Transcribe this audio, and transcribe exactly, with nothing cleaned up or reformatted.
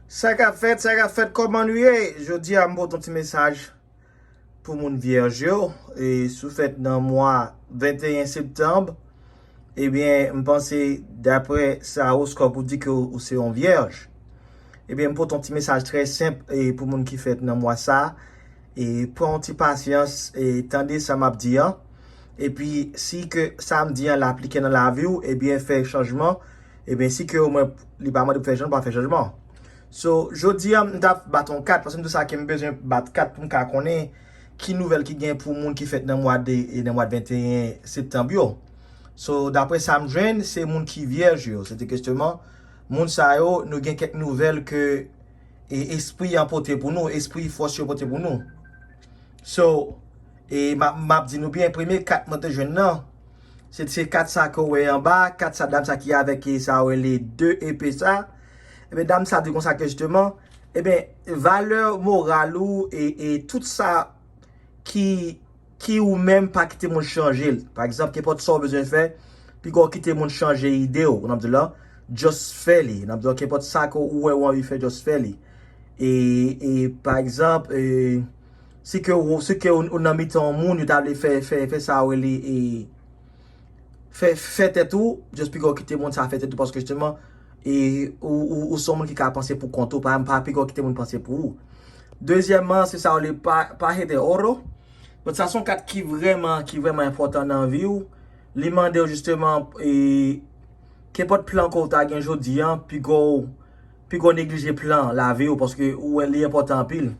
Sa k ap fèt, sa k ap fèt, kòman nou ye? Jodi a, m pote yon ti mesaj pou moun vyèj yo. E si w fèt nan mwa venteyen septanm, ebyen, m panse, daprè sa, oskòp ou di ke ou se yon vyèj. Ebyen, m pote yon ti mesaj trè senp e pou moun ki fèt nan mwa sa. E pran yon ti pasyans e tande sa m ap di an. Epi, si ke sa m di an la aplike nan lavi w, ebyen, fè chanjman. Ebyen, si ke omwen li pa mande pou fè chanjman, pa fè chanjman. So, jodi a, m t ap bat yon kat, paske m di sa ke m bezwen bat kat pou m ka konnen ki nouvèl ki gen pou moun ki fèt nan mwa de, e nan mwa venteyen septanm yo. So, daprè sa m jwenn, se moun ki vyèj yo. Se te kestyoman, moun sa yo, nou gen kèk nouvèl ke e espri an pote pou nou, espri fòs yo pote pou nou. So, e m ap, m ap di nou byen, premye kat mwen te jwenn nan, se, se kat sa ke w wè anba, kat sa dam sa ki avèk e sa w rele de epe sa. Ebyen, dam sa di konsa ke jisteman, ebyen, valè moral ou e, e tout sa ki, ki ou menm pa kite moun chanje l. Pa egzanp, kenpòt sa w bezwen fè, piga w kite moun chanje ide w, nan di la, just fè li. Nan di la, kenpòt sa ke ou wè ou anvi fè, just fè li. E, e pa egzanp, e, si ke ou, si ke ou, ou nan mitan yon moun, yo ta vle fè, fè, fè sa w rele, e, fè, fè tèt ou, just piga w kite moun sa fè tèt ou, paske jisteman, e, ou, ou, ou se yon moun ki ka panse pou kont ou, pa, pa piga w kite moun panse pou ou. Dezyèmman, se sa w rele pa, pa hete oro. Donk, sa se yon kat ki vrèman, ki vrèman enpòtan nan vi w. Li mande w jisteman, e, kenpòt plan ke w ta gen jodi an, piga w, piga w neglije plan lavi w, paske ou wè li enpòtan anpil.